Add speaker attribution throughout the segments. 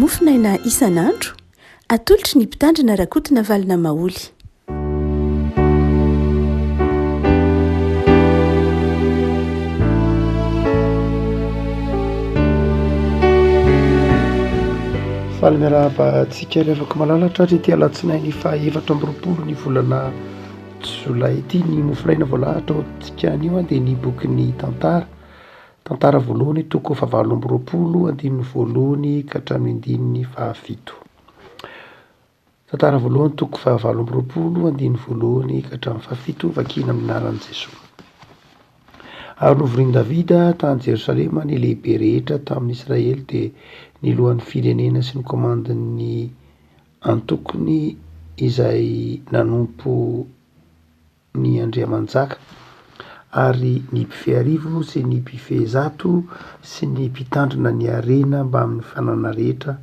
Speaker 1: Mofonaina isan'andro, atolotry ny Mpitandrina Rakotonavalona Maholy.
Speaker 2: Faly miarahaba antsika ry havako malala hatrany ity alatsinainy faha 24 ny volana jolay ity. Ny mofonaina voalahatra ho antsika anio dia ny bokin'ny tantara. Tantara voalohany toko fahavalo amby roapolo andininy voalohany ka hatramin'ny andininy fahafito. Tantara voalohany toko fahavalo amby roapolo andininy voalohany ka hatramin'ny fahafito vakina amin'ny anaran'i Jesoa. Ary novorin'i Davida tany Jerosalema ny lehibe rehetra tamin'ny Israely dia ny lohan'ny firenena sy ny komandin'ny antokony izay nanompo ny andriamanjaka, ary ny mpifehy arivo sy ny mpifehy zato sy ny mpitandrina ny harena mbamin'ny fananana rehetra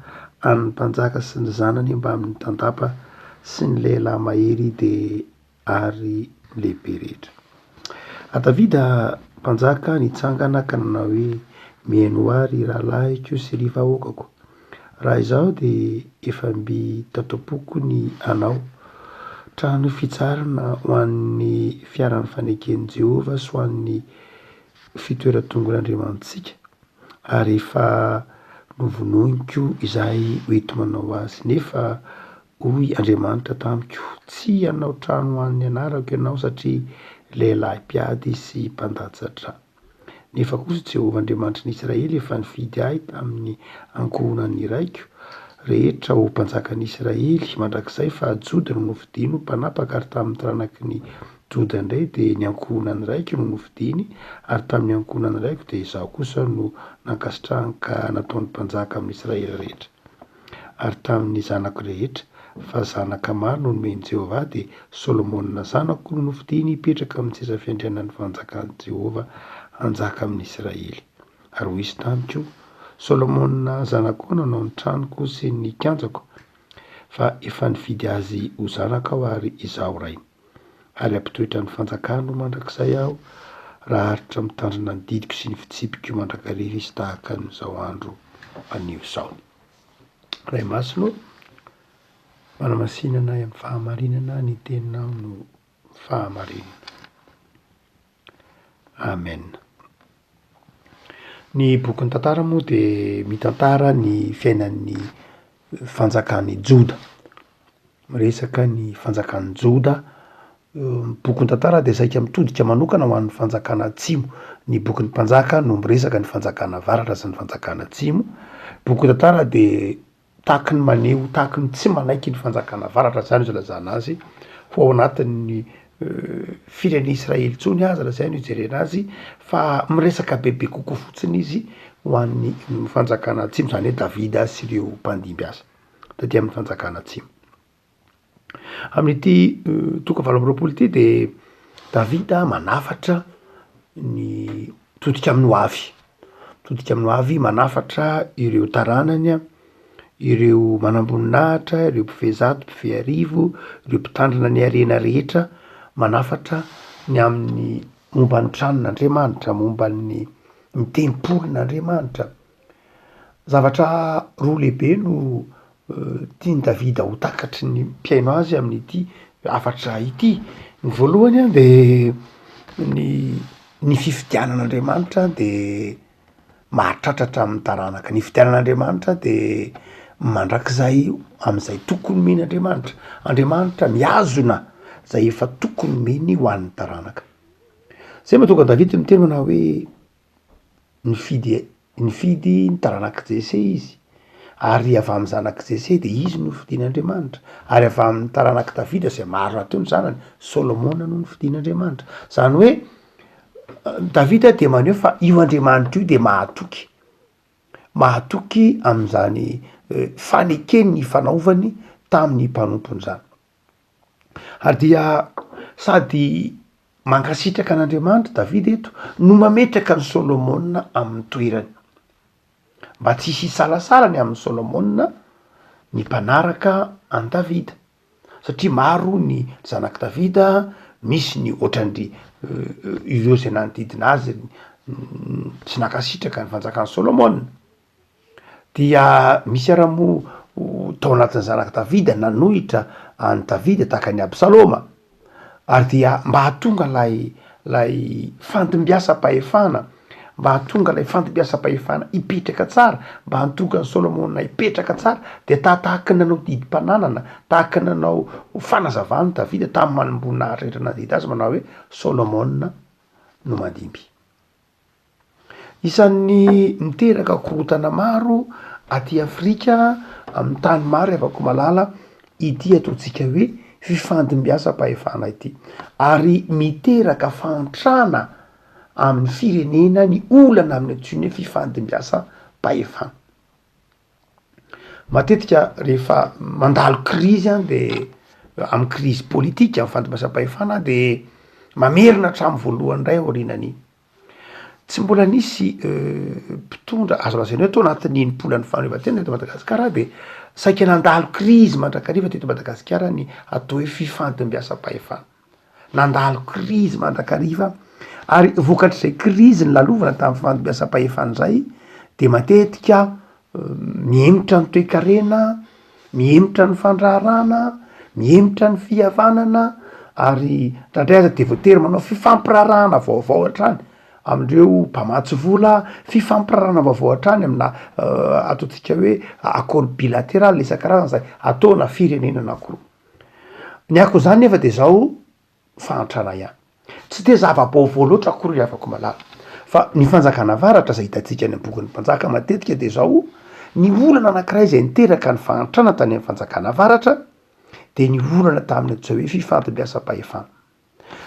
Speaker 2: an'ny mpanjaka sy ny zanany mbamin'ny tandapa sy ny lehilahy mahery dia ary ny lehibe rehetra. Ary Davida mpanjaka nitsangana ka nanao hoe, Mihainoa ahy, ry rahalahiko sy ry vahoakako. Raha izaho dia efa mby tato am-poko ny hanao trano fitsaharana ho an'ny fiaran'ny faneken'i Jehovah sy ho an'ny fitoeran-tongon'Andriamanitsika, ary efa novonoiniko izay hoenti-manao azy. Nefa hoy Andriamanitra tamiko, Tsy hanao trano ho an'ny anarako ianao, satria lehilahy mpiady sy mpandatsa-dra. Nefa kosa Jehovah Andriamanitry ny Israely efa nifidy ahy tamin'ny ankohonan'ny raiko rehetra ho mpanjakan'ny Israely mandrakizay, fa Joda no nofidiny ho mpanapaka, ary tamin'ny taranaky ny Joda indray dia ny ankohonan'ny raiko no nofidiny, ary tamin'ny ankohonan'ny raiko dia izaho kosa no nankasitrahany ka nataony mpanjaka amin'ny Israely rehetra. Ary tamin' ny zanako rehetra, fa zanaka maro no nomen'i Jehovah ahy, dia Solomona zanako no nofidiny hipetraka amin' ny seza fiandrianan' ny fanjakan'i Jehovah hanjaka amin' ny Isiraely. Ary hoy izy tamiko, Solomona zanakao no hanao ny tranoko sy ny kianjako, fa efa nifidy azy ho zanako aho ary izaho rainy. Ary hampitoetra ny fanjakany ho mandrakizay aho, raha haharitra mitandrina ny didiko sy ny fitsipiko mandrakariva izy tahaka an'izao andro anio izao. Ray Masina ô, manamasina anay amin'ny fahamarinana, ny teninao no fahamarinana. Amen. Ny bokin'ny tantara moa dia mitantara ny fiainan'ny fanjakan'i Joda. Miresaka ny fanjakan'i Joda. Ny bokin'ny tantara dia saika mitodika manokana ho an'ny fanjakana atsimo. Ny bokin'ny mpanjaka no miresaka ny fanjakana avaratra sy ny fanjakana atsimo. Bokin'ny tantara dia tahaky ny maneho, tahaky ny tsy manaiky ny fanjakana avaratra zany izy ilazana azy, ho ao anatin'ny firenena Israely intsony aza raha zay no ijerena azy fa miresaka bebe kokoa fotsiny izy ho an'ny fanjakana atsimo, zany hoe Davida sy ireo mpandimby azy taty amin'ny fanjakana atsimo. Amin'ity toko 28 ity de Davida manafatra ny mitodika amin'ny ho avy, mitodika amin'ny ho avy manafatra ireo taranany, ireo manamboninahitra, ireo mpifehy zato, mpifehy arivo, ireo mpitandrina ny harena rehetra, manafatra ny amin'ny momba ny tranon'Andriamanitra, momba ny ny tempolin'Andriamanitra. Zavatra roa lehibe no tian'i Davida ho takatry ny mpihaino azy amin'ity hafatra ity. Ny voalohany an de ny ny fifidianan'Andriamanitra de mahatratra hatramin'ny taranaka, ny fifidianan'Andriamanitra de mandrakizay am'zay toky nomeny Andriamanitra, Andriamanitra mihazona zay efa toky nomeny ho an'ny taranaka. Zay mahatonga an'i Davida miteny manao hoe. Nifidy nifidy ny taranak'i Jese izy, ary avy amin'ny zanak'i Jese dia izy no nofidin'Andriamanitra, ary avy amin'ny taranak'i Davida izay maro rahateo ny zanany, Solomona no nofidin'Andriamanitra. Izany hoe Davida dia maneho fa io Andriamanitra io dia mahatoky, mahatoky amin'izany fanekeny nifanaovany tamin'ny mpanompony izany. Ary dia sady mankasitraka an'Andriamanitra Davida eto no mametraka an'i Solomona amin'ny toerany. Mba tsy hisy hisalasala ny amin'i Solomona ny mpanaraka an'i Davida. Satria maro ny zanak'i Davida, misy ny ohatran'ny ireo izay nanodidina azy tsy nankasitraka ny fanjakan'i Solomona. Dia misy ara moa tao anatin'ny zanak'i Davida nanohitra an'i Davida tahaka an'i Absaloma. Ary dia mba hahatonga ilay ilay fandimbiasam-pahefana, mba hahatonga ilay fandimbiasam-pahefana hipetraka tsara, mba hahatonga an'i Solomona hipetraka tsara, dia tahatahaky ny nanao didim-pananana, tahaky ny nanao fanazavana Davida tamin'ny manamboninahitra rehetra nandidy azy manao hoe Solomona no mandimby. Isan'ny miteraka korontana maro aty Afrika amin'ny tany maro ry havako malala ity ataontsika hoe fifandimbiasam-pahefana ity ary miteraka fahantrana amin'ny firenena ny olana amin'ny antsoina hoe fifandimbiasam-pahefana. Matetika rehefa mandalo krizy an de amin'ny krizy politika amin'ny fandimbiasam-pahefana de mamerina hatramin'ny voalohany indray aorianan'iny. Tsy mbola nisy mpitondra azo lazaina hoe tao anatin'ny enimpolo ny fahaleovantena teto Madagasikara de saika nandalo krizy mandrakariva teto Madagasikara ny atao hoe fifandimbiasam-pahefana. Nandalo krizy mandrakariva ary vokatr'izay krizy nolalovana tamin'ny fifandimbiasam-pahefana izay de matetika mihemotra ny toekarena, mihemotra ny fandraharahana, mihemotra ny fihavanana ary indraindray aza de voatery manao fifampiraharahana vaovao hatrany amindreo mpamatsy vola, fifampiraharahana vaovao hatrany amina ataontsika hoe accord bilateral isan-karazany zay ataona firenena anakiroa. Ny akon'izany nefa de zao fahantrana ihany. Tsy dia zava-baovao loatra akory ry havako malala, fa ny fanjakana avaratra izay hitantsika any amin'ny bokin'ny mpanjaka matetika dia izao, ny olana anankiray izay niteraka ny fahantrana tany amin'ny fanjakana avaratra dia ny olana tamin'ny antsoina hoe fifandimbiasam-pahefana.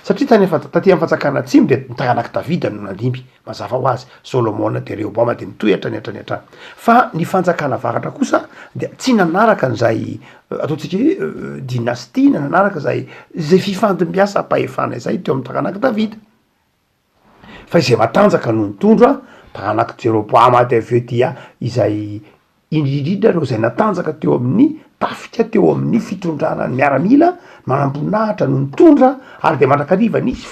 Speaker 2: Satria tany amin'ny taty amin'ny fanjakana atsimo dia ny taranak'i Davida no nandimby, mazava ho azy, Solomona dia Rehoboama dia nitohy hatrany hatrany hatrany. Fa ny fanjakana avaratra kosa dia tsy nanaraka an'izay ataontsika hoe dynastie na nanaraka izay izay fifandimbiasam-pahefana izay teo amin'ny taranak'i Davida. Fa izay matanjaka no nitondra, taranak'i Jeroboama dia avy eo dia izay indrindrindra ireo izay natanjaka teo amin'ny tafika, teo amin'ny fitondrana ny miaramila, manamboninahitra no nitondra ary dia mandrakariva nisy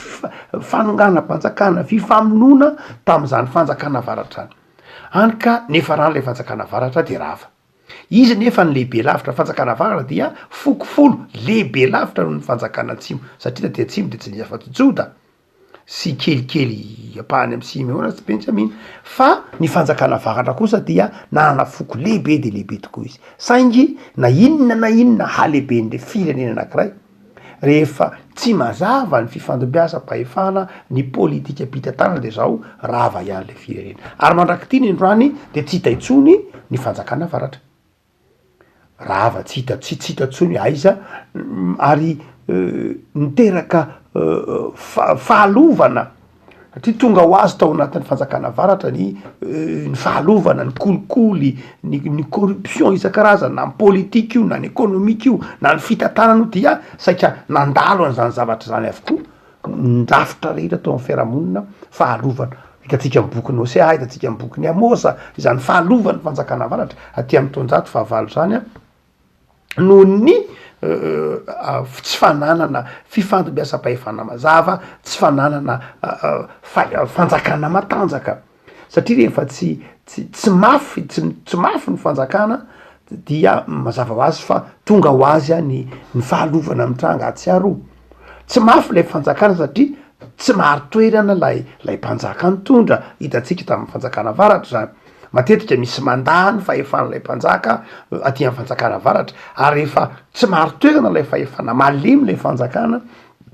Speaker 2: fanonganam-panjakana, fifamonoana tamin'izany fanjakana avaratra izany. Hany ka niafaran'ilay fanjakana avaratra dia rava. Izy nefa ny lehibe lavitra, fanjakana avaratra dia foko folo, lehibe lavitra noho ny fanjakana atsimo, satria taty atsimo dia tsy nisy afa-tsy Joda sy kelikely ampahany amin'i Simeona sy Benjamina, fa ny fanjakana avaratra kosa dia nanana foko lehibe dia lehibe tokoa izy. Saingy na inona na inona halehiben'ilay firenena anankiray, Rehefa tsy mazava ny fifandimbiasam-pahefana, ny politikam-pitantanana dia zao rava ihany le firenena. Ary mandrak'ity ny androany dia tsy hita intsony ny fanjakana avaratra. Rava tsy hita tsy tsy hita intsony hoe aiza ary niteraka fahalovana Satria tonga ho azy tao anatin'ny fanjakana avaratra ny ny fahalovana, ny kolikoly, ny ny corruption isan-karazany na ny politika io na ny ekonomika io na ny fitantanana io dia saika nandalo an'izany zavatra izany avokoa ny rafitra rehetra tao amin'ny fiarahamonina, fahalovana. Hitantsika amin'ny bokin'i Hosea, hitantsika amin'ny bokin'i Amosa izany fahalovan'ny fanjakana avaratra aty amin'ny taonjato fahavalo izany an. noho ny tsy fananana fifandimbiasam-pahefana mazava, tsy fananana fanjakana matanjaka, satria rehefa tsy tsy tsy mafy tsy tsy mafy ny fanjakana dia mazava ho azy fa tonga ho azy ny ny fahalovana mitranga atsy aroa, tsy mafy lay fanjakana satria tsy marin-toerana lay lay mpanjaka nitondra, hitantsika tamin'ny fanjakana avaratra zany. Matetika misy mandà ny fahefan'ilay mpanjaka aty amin'ny fanjakana avaratra, ary rehefa tsy marin-toerana ilay fahefana, malemy ilay fanjakana,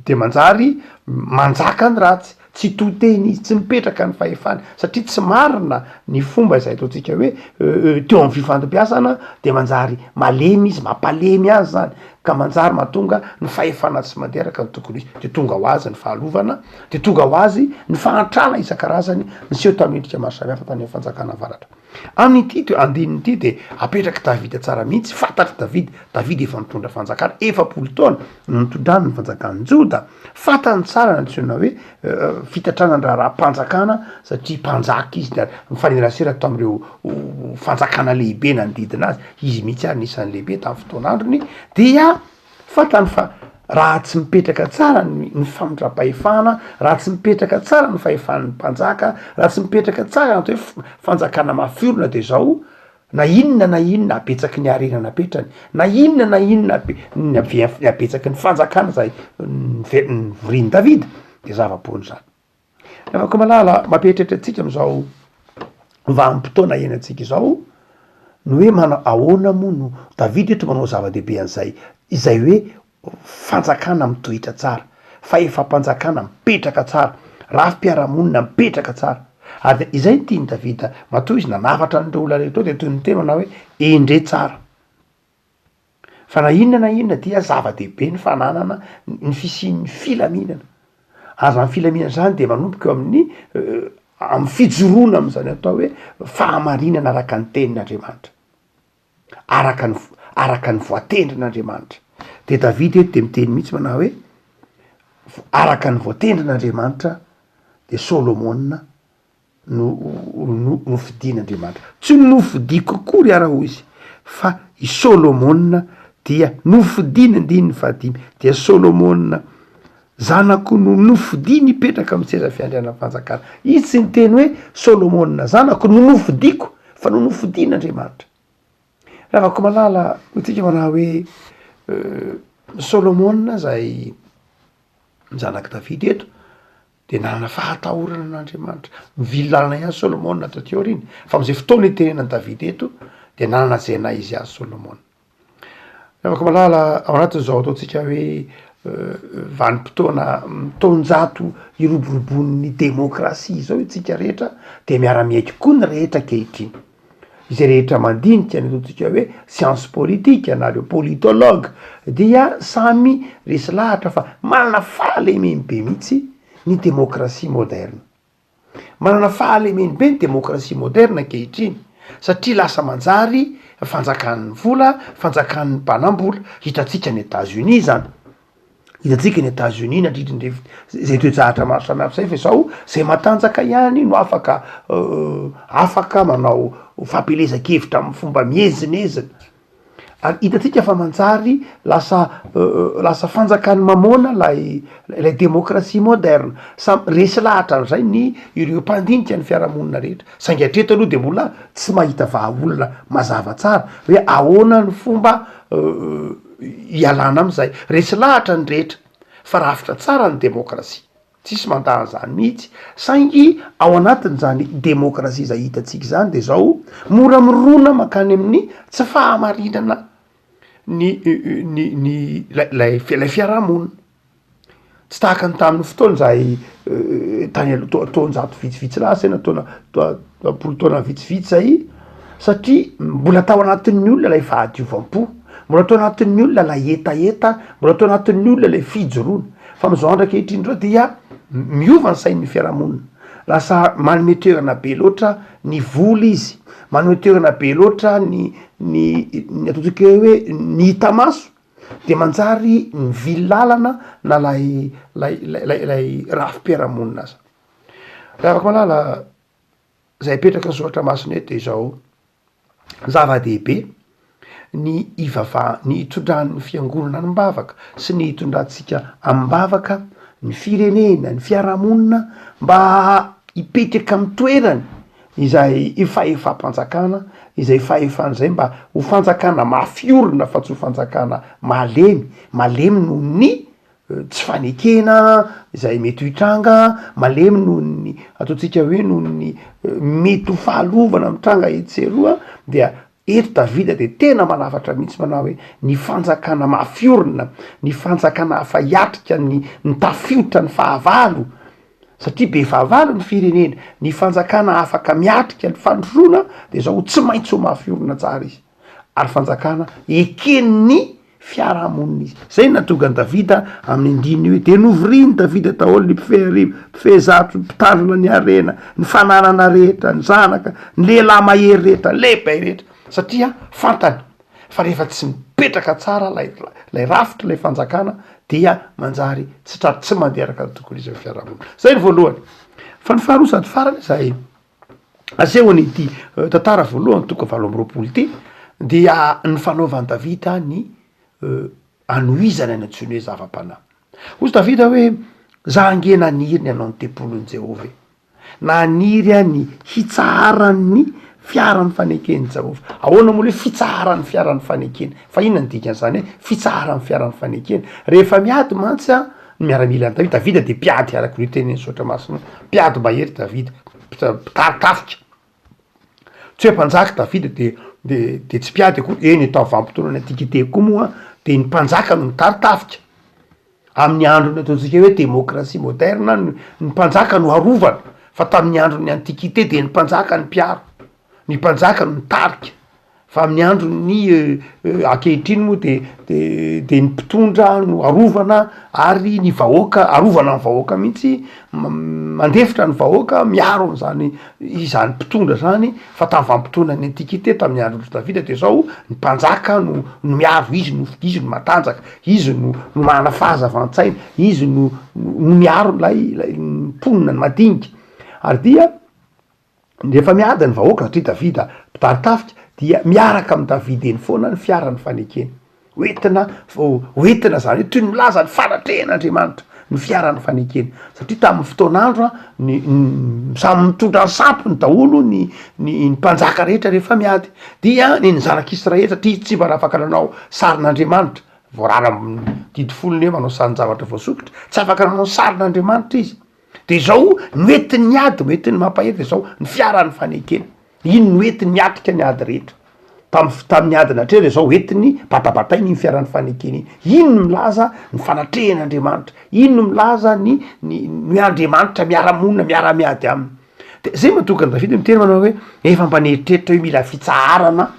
Speaker 2: de manjary manjaka ny ratsy, tsy to teny izy, tsy mipetraka ny fahefany, satria tsy marina ny fomba izay ataontsika hoe teo amin'ny fifandimbiasana, de manjary malemy izy, mampalemy azy zany, ka manjary mahatonga ny fahefana tsy mandeha araka ny tokony ho izy, de tonga ho azy ny fahalovana, de tonga ho azy ny fahantrana isan-karazany niseho tamin'ny endrika maro samihafa tany amin'ny fanjakana avaratra. Amin'ity to- andininy ity de apetrak'i Davida tsara mihitsy, fantatr'i Davida, Davida efa nitondra fanjakana, 40 taona no nitondrany ny fanjakan'i Joda, fantany tsara ny antsoina hoe fitantanana ny raharaham-panjakana satria mpanjaka izy dia nifanerasera tamin'ireo fanjakana lehibe nanodidina azy, izy mihitsy ary anisan'ny lehibe tamin'ny fotoan'androny, dia fantany fa raha tsy mipetraka tsara ny ny famindram-pahefana, raha tsy mipetraka tsara ny fahefan'ny mpanjaka, raha tsy mipetraka tsara ny atao hoe fanjakana mafy orina de zao. Na inona na inona habetsaky ny harena napetrany, na inona na inona habe- ny habe- ny habetsaky ny fanjakana izay nive- nivorian'i Davida, de zava-poana izany. Namako malala, mampieritreritra antsika am'izao vanim-potoana iainantsika izao ny hoe manao ahoana moa no Davida eto manao zava-dehibe an'izay, izay hoe fanjakana mitoetra tsara, fahefam-panjakana mipetraka tsara, rafi-piarahamonina mipetraka tsara. Ary dia izay no tian'i Davida, matoa izy nanafatra an'ireo olona rehetra ireo dia toy ny niteny manao hoe endre tsara. Fa na inona na inona dia zava-dehibe ny fananana ny fisian'ny filaminana. Ary izany filaminana izany dia manomboka eo amin'ny amin'ny fijoroana amin'izany atao hoe fahamarinana araka ny tenin'Andriamanitra. Araka ny araka ny voatendrin'Andriamanitra. Dia Davida eto dia miteny mihitsy manao hoe araka ny voatendrin'Andriamanitra dia Solomona no no nofidin'Andriamanitra. Tsy nofidiko akory ara hoy izy fa i Solomona dia nofidiny andininy fahadimy dia Solomona zanako no nofidiny hipetraka amin'ny seza fiandrianam-panjakana. Izy tsy niteny hoe Solomona zanako no nofidiko fa no nofidin'Andriamanitra. Ravakomalala hoy tsika manao hoe Solomona zay zanak'i Davida eto de nanana fahatahorana an'Andriamanitra. Nivily lalana ihany Solomona taty aoriana, fa am'zay fotoana itenenan'i Davida eto de nanana zay naha izy azy Solomona. Ravakomalala ao anatin'izao ataontsika hoe vanim-potoana taonjato iroborobon'ny demokrasia izao isika rehetra de miara-miaiky koa ny rehetra ankehitriny. Izay rehetra mandinika ny ataontsika hoe science politique na ireo politologue dia samy resy lahatra fa manana fahalemeny be mihitsy ny demokrasia moderne. Manana fahalemeny be ny demokrasia moderne ankehitriny satria lasa manjary fanjakan'ny vola, fanjakan'ny mpanam-bola. Hitantsika any Etats Unis zany. Hitantsika ny Etats Unis nandritry ny rivo- zay toe-javatra maro samihafa zay fa izao zay matanjaka ihany no afaka afaka manao fampielezan-kevitra amin'ny fomba miezinezina, ary hitantsika fa manjary lasa lasa fanjakan'ny mamôna lay lay demokrasia moderne, samy resy lahatra an'izay ny ireo mpandinika ny fiarahamonina rehetra, saingy hatreto aloha de mbola tsy mahita vahaolana mazava tsara hoe ahoana ny fomba Ialana amin'izay. Resy lahatra ny rehetra fa rafitra tsara ny demokrasia. Tsisy mandà an'izany mihitsy. Saingy ao anatin'izany demokrasia izay hitantsika izany dia izao, mora mirona mankany amin'ny tsy fahamarinana ny ny ny ilay ilay fiarahamonina. Tsy tahaka ny tamin'ny fotoana izay tany aloha tao- taonjato vitsivitsy lasa zay na taona am-polo taona vitsivitsy zay satria mbola tao anatin'ny olona ilay fahadiovam-po, mbola tao anatin'ny olona ilay hetaheta, mbola tao anatin'ny olona ilay fijoroana, fa am'zao andro ankehitriny zao dia miova ny sain'ny fiarahamonina, lasa manome toerana be loatra ny vola izy, manome toerana be loatra ny ny ny ataontsika hoe ny hita maso. de manjary mivily lalana na lay lay lay lay rafi-piarahamonina aza. Ry havako malala, zay apetraky ny soratra masina eto de izao, zava-dehibe ny hivavaha- ny hitondran'ny fiangonana amim-bavaka sy ny hitondrantsika amim-bavaka ny firenena, ny fiarahamonina mba hipetraka amin'ny toerany izay fahefam-panjakana, izay fahefana izay mba ho fanjakana mafy orina fa tsy ho fanjakana malemy, malemy noho ny tsy fanekena izay mety ho hitranga, malemy noho ny ataontsika hoe noho ny mety ho fahalovana mitranga etsy sy eroa, dia eto Davida dia tena manafatra mihitsy manao hoe ny fanjakana mafy orina, ny fanjakana afa-hiatrika ny ny tafiotra ny fahavalo, satria be fahavalo ny firenena, ny fanjakana afaka miatrika ny fandrosoana de zao tsy maintsy ho mafy orina tsara izy, ary fanjakana eken'ny fiarahamonina izy. Zay no nahatonga an'i Davida amin'ny andininy hoe, dia novorian'i Davida daholo ny mpifehy arivo, mpifehy zato, mpitandrina ny harena, ny fananana rehetra, ny zanaka, ny lehilahy mahery rehetra, ny lehibe rehetra, satria fantany fa rehefa tsy mipetraka tsara lay lay rafitra ilay fanjakana dia manjary tsy tra tsy mandeha araka ny tokony izy ny fiarahamonina. Zay ny voalohany. Fa ny faharoa sady farany izay asehony ity tantara voalohany toko 28 ity dia ny fanaovan'i Davida ny anohizana ny antsoiny hoe zava-panahy. Hoy Davida hoe, za ange naniry ny hanao ny tempolin'i Jehovah e. Naniry aho ny hitsaharan'ny. Fiaran'ny faneken'i Jehovah. Ahoana moa le hoe fitsaharan'ny fiaran'ny fanekena? Fa inona ny dikan'izany hoe fitsaharan'ny fiaran'ny fanekena? Rehefa miady mantsy an, ny miaramilan'i Davida, Davida dia mpiady araka ny tenin'ny Soratra Masina, mpiady mahery Davida, mpitari-tafika. Tsy hoe mpanjaka Davida de de de tsy mpiady akory, eny tamin'ny vanim-potoanan'ny antiquité koa moa de ny mpanjaka no nitari-tafika. Amin'ny andron'ny ataontsika hoe demokrasia moderne ny ny mpanjaka no arovana fa tamin'ny andron'ny antiquité de ny mpanjaka no mpiaro, ny mpanjaka no mitarika. Fa amin'ny andron'ny ankehitriny moa de de de ny mpitondra no arovana ary ny vahoaka arovana ny vahoaka mihitsy, mandefitra ny vahoaka miaro an'zany izany mpitondra zany fa tamin'ny vanim-potoanan'ny antiquité tamin'ny andron'i Davida de zao ny mpanjaka no no miaro, izy no izy no matanjaka, izy no no manana fahazavan-tsaina, izy no no miaro ilay ilay mponina ny madinika ary dia Rehefa miady ny vahoaka, satria Davida mpitari-tafika, dia miaraka amin'i Davida eny foana ny fiaran'ny fanekena. Hoentina, hoentina izany hoe toy ny milaza ny fanatrehan'Andriamanitra ny fiaran'ny fanekena. Satria tamin'ny fotoan'andro, ny, ny, samy mitondra ny sampiny daholo ny, ny, ny mpanjaka rehetra rehefa miady. Dia ny ny zanak'Israely, satria tsy mba afaka nanao sarin'Andriamanitra, voarara amin'ny didy folony hoe manao sarin-javatra voasokitra, tsy afaka nanao sarin'Andriamanitra izy. De izao no entiny miady, no entiny mampahery de zao ny fiaran'ny fanekena, iny no entiny miatrika ny ady rehetra, tam- tamin'ny ady natrehina de zao entiny batabataina iny fiaran'ny fanekena iny, iny no milaza ny fanatrehan'Andriamanitra, iny no milaza ny ny ny hoe Andriamanitra miara-monina, miara-miady aminy, de zay mahatonga an'i Davida miteny manao hoe efa mba nieritreritra hoe mila fitsaharana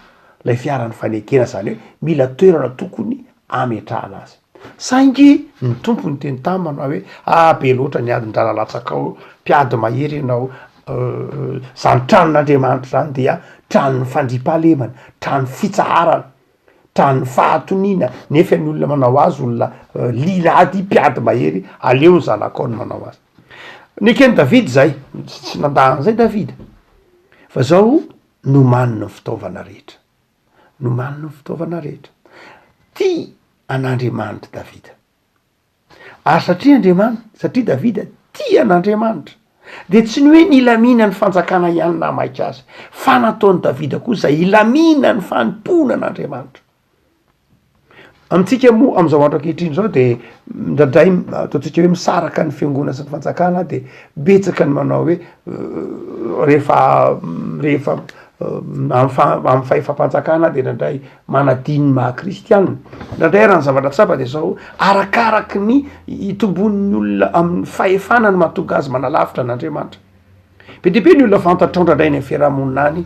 Speaker 2: lay fiaran'ny fanekena, zany hoe mila toerana tokony ametrahana azy. Saingy ny Tompo niteny taminy manao hoe, Ah, be loatra ny adin-drala latsakao, mpiady mahery ianao, izany tranon'Andriamanitra izany dia tranon'ny fandriampahalemana, trano fitsaharana, tranon'ny fahatoniana, nefa ny olona manao azy olona liana ady, mpiady mahery, aleo ny zanakao no manao azy. Neken'i Davida izay, tsy nandà an'izay Davida, fa izao nomaniny ny fitaovana rehetra. Nomaniny ny fitaovana rehetra. Tia an'Andriamanitra Davida. Ary satria Andriamanitra, satria Davida tia an'Andriamanitra, dia tsy ny hoe nilamina ny fanjakana ihany nahamaika azy, fa nataon'i Davida koa izay hilamina ny fanompoana an'Andriamanitra. Amintsika moa amin'izao andro ankehitriny izao de indraindray ataontsika hoe misaraka ny fiangonana sy ny fanjakana de betsaka ny manao hoe rehefa rehefa am'fa- am'fahefam-panjakana de indraindray manadino ny maha kristianina, indraindray raha ny zavatra tsapa de zao arakaraky ny itombon'ny olona amin'ny fahefana no mahatonga azy manalavitra an'Andriamanitra. Be dia be ny olona fantatrao indraindray any amin'ny fiarahamonina any,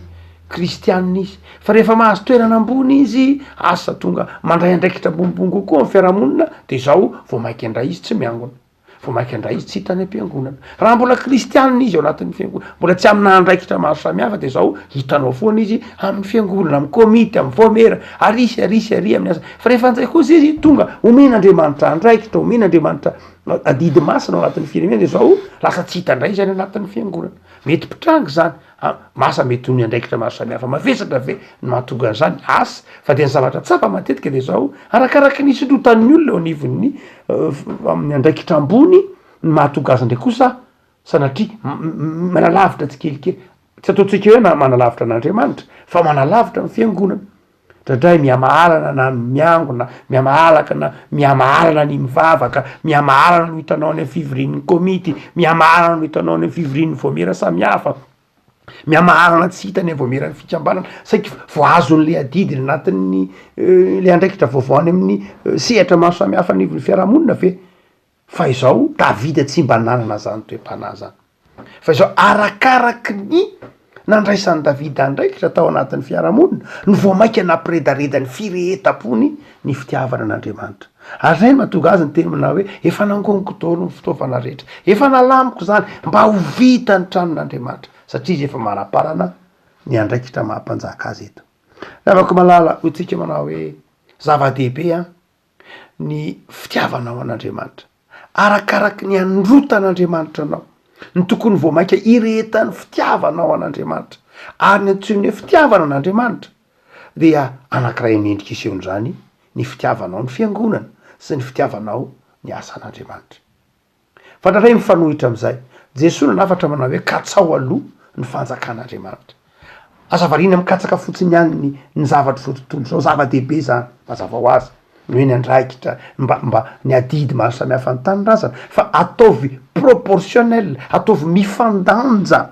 Speaker 2: kristianina izy, fa rehefa mahazo toerana ambony izy, asa tonga mandray andraikitra ambonimbony kokoa amin'ny fiarahamonina, de zao vao maika indray izy tsy miangona, vao maika indray izy tsy hita any am-piangonana. Raha mbola kristianina izy ao anatin'ny fiangonana, mbola tsy amina andraikitra maro samihafa de zao hitanao foana izy amin'ny fiangonana, amin'ny komity, amin'ny vaomiera, ary sy ary sy ary amin'ny asa. Fa rehefa anjay kosa izy tonga omen'Andriamanitra andraikitra, omen'Andriamanitra Adidy masina ao anatin'ny firenena de zao lasa tsy hita indray izy any anatin'ny fiangonana. Mety mpitranga izany, a- masa mety ho ny andraikitra maro samihafa mavesatra ve no mahatonga an'izany? Asa, fa de ny zavatra tsapa matetika de zao, arakaraky ny isondrotan'ny olona eo anivon'ny amin'ny andraikitra ambony no mahatonga azy ndray kosa sanatria manalavitra tsikelikely, tsy ataontsika hoe na- manalavitra an'Andriamanitra fa manalavitra ny fiangonana. Indraindray mihamahalana na ny miangona, mihamahalaka na mihamahalana ny mivavaka, mihamahalana no hitanao any amin'ny fivorian'ny komity, mihamahalana no hitanao any amin'ny fivorian'ny vaomiera samihafa, mihamahalana tsy hita any amin'ny vaomieran'ny fikambanana, saiky voahazon'le adidy ny anatin'ny le andraikitra vaovao any amin'ny sehatra maro samihafa anivon'ny fiarahamonina ve? Fa izao Davida tsy mba nanana zany toe-panahy zany. Fa izao arakaraky ny nandraisan'i Davida andraikitra tao anatin'ny fiarahamonina no vao mainka nampiredareda ny firehetam-pony ny fitiavana an'Andriamanitra. Ary izay no mahatonga azy niteny manao hoe, efa nangoniko daholo ny fitaovana rehetra, efa nalamiko izany mba ho vita ny tranon'Andriamanitra, satria izy efa manam-parana ny andraikitra maha mpanjaka azy eto. Ry havako malala, hoy tsika manao hoe, zava-dehibe an! ny fitiavanao an'Andriamanitra, arakaraky ny anondrotan'Andriamanitra anao, ny tokony vao mainka hirehetan'ny fitiavanao an'Andriamanitra, ary ny antsoin'ny hoe fitiavana an'Andriamanitra dia anankiray amin'ny endrika isehon'izany ny fitiavanao ny fiangonana sy ny fitiavanao ny asan'Andriamanitra. Fa indraindray mifanohitra amin'izay, Jesoa nanafatra manao hoe katsao aloha ny fanjakan'Andriamanitra. Aza variana mikatsaka fotsiny ihany ny ny zavatr'izao tontolo izao, zava-dehibe izany, mazava ho azy, ny hoe ny andraikitra, mba mba ny adidy maro samihafa ny tanindrazana, fa ataovy proportionnel, ataovy mifandanja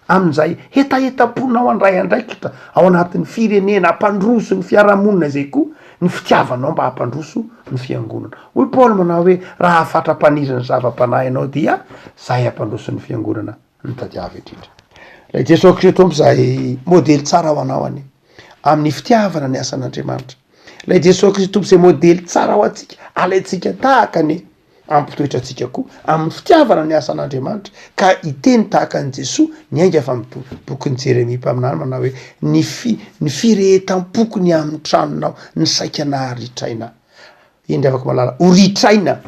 Speaker 2: amin'izay hetahetam-ponao handray andraikitra ao anatin'ny firenena, hampandroso ny fiarahamonina izay koa ny fitiavanao mba hampandroso ny fiangonana. Hoy Paoly manao hoe, raha fatra-paniry ny zava-panahy ianao dia zay hampandroso ny fiangonana no tadiavo indrindra. Ilay Jesoa Kristy Tompo izay modely tsara ho anao anie amin'ny fitiavana ny asan'Andriamanitra. Ilay Jesoa Kristy Tompo izay modely tsara ho antsika, alaintsika tahaka anie, ampitoetra antsika koa amin'ny fitiavana ny asan'Andriamanitra ka hiteny tahaka an'i Jesoa niainga avy amin'ny bokin'i Jeremia mpaminany manao hoe ny fi- ny firehetam-poko ny amin'ny tranonao ny saika naharitraina. Indry havako malala, ho ritraina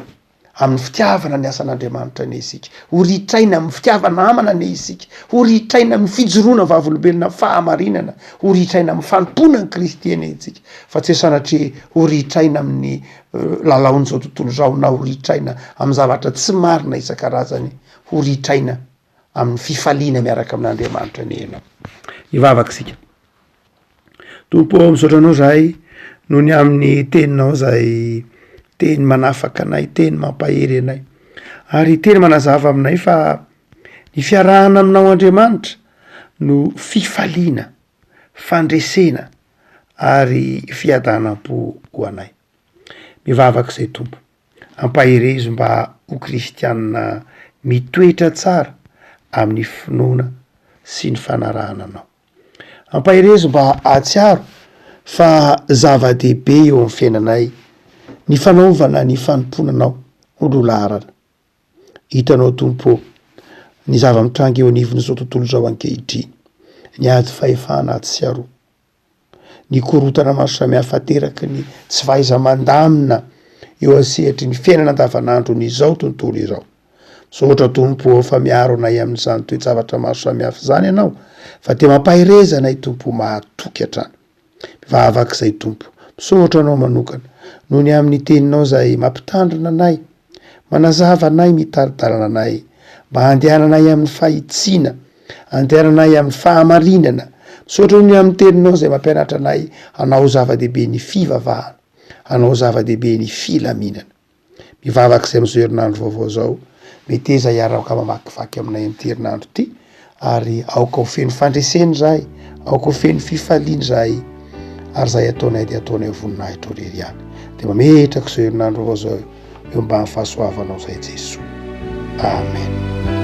Speaker 2: Amin'ny fitiavana ny asan'Andriamanitra anie isika. Ho ritraina amin'ny fitiava-namana anie isika. Ho ritraina amin'ny fijoroana vavolombelona fahamarinana. Ho ritraina amin'ny fanompoana an'i Kristy anie isika. Fa tsy sanatria ho ritraina amin'ny lalaon'izao tontolo izao na ho ritraina amin'ny zavatra tsy marina isan-karazany. Ho ritraina amin'ny fifaliana miaraka amin'Andriamanitra anie ianao. Hivavaka isika. Tompo ô, misaotra anao zahay noho ny amin'ny teninao zay teny manafaka anay, teny mampahery anay, ary teny manazava aminay fa ny fiarahana aminao Andriamanitra no fifaliana, fandresena ary fiadanam-po ho anay. Mivavaka izay Tompo, ampaherezo mba ho kristianina mitoetra tsara amin'ny finoana sy ny fanarahana anao. Ampaherezo mba hahatsiaro fa zava-dehibe eo amin'ny fiainanay ny fanaovana ny fanompoana Anao ho loha laharana. Hitanao Tompo ô, ny zava-mitranga eo anivon'izao tontolo izao ankehitriny, ny ady fahefana atsy sy aroa. Ny korontana maro samihafa ateraky ny tsy fahaiza-mandamina eo an-sehatry ny fiainana andavanandron'izao tontolo izao. Misaotra Tompo ô fa miaro anay amin'izany toe-javatra maro samihafa izany Ianao, fa dia mampahereza anay Tompo mahatoky hatrany. Mivavaka izay Tompo. Misaotra Anao manokana noho ny amin'ny Teninao izay mampitandrina anay, manazava anay, mitari-dalana anay mba handehananay amin'ny fahitsiana, andehananay amin'ny fahamarinana. Misaotra noho ny amin'ny Teninao izay mampianatra anay hanao zava-dehibe ny fivavahana, hanao zava-dehibe ny filaminana. Mivavaka izay amin'izao herinandro vaovao izao, meteza hiaraka mamakivaky aminay amin'ity herinandro ity, ary aoka ho feno fandresena izahay, aoka ho feno fifaliana izahay, ary izay ataonay dia ataonay ho voninahitrao irery ihany. Dia mametraka izao herinandro vaovao izao eo ambany fahasoavanao izay Jesoa. Amen.